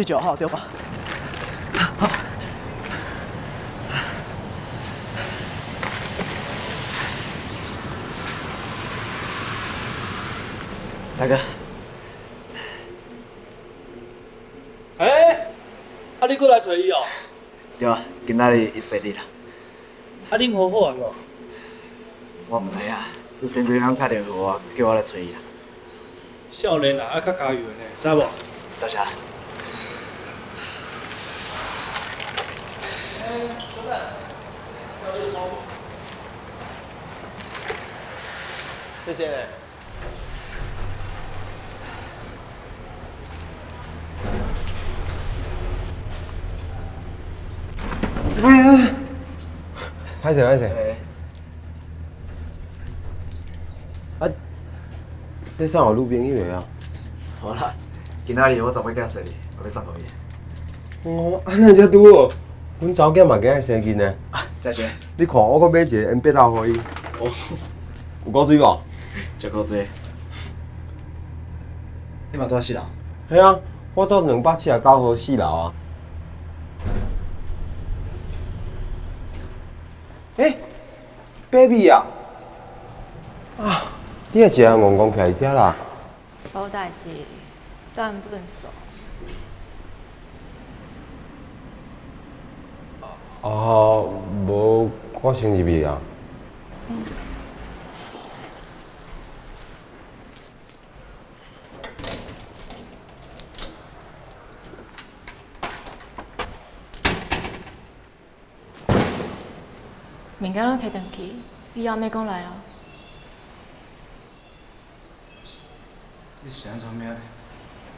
579號對吧？好。大哥。欸，啊你閣來揣伊哦？對啊，今仔日伊生日啦。啊，恁和好啊無？我毋知影，有真濟人敲電話予我，叫我來揣伊啦。少年啊，愛較加油呢，知無？多謝。欸，小等，謝謝。哎呀，歹勢歹勢。啊，你送予女朋友的啊？無啦，今仔日我查某囝生日，我欲送予伊。哦，按呢才拄好，阮查某囝嘛今仔生日呢。啊，真正。你看，我閣買一个鉛筆盒予伊。哦。有夠水無？足古錐。你嘛住四樓？嘿啊，我住279號四樓啊。欸，baby 啊，啊，你也一个戇戇徛佇遮啦？無代誌，但不能走。哦，無，我先入去啊。嗯。物件攏提轉去，以後免講來啊。你是按怎物？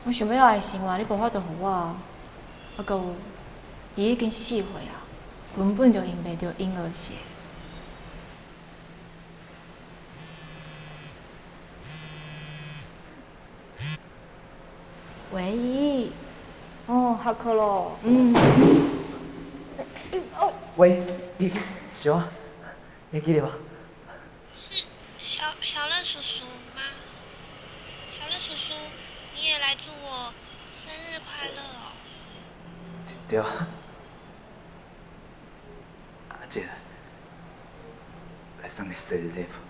我想欲愛的生活，你無法度予我啊。啊，閣有，伊已經4歲啊，根本就用袂著嬰兒鞋。喂，姨，哦，下課咯，嗯。喂，姨，是我，會記得無？是小小樂叔叔嗎？小樂叔叔，你也來祝我生日快樂哦。對啊。阿姐，來送你生日禮物。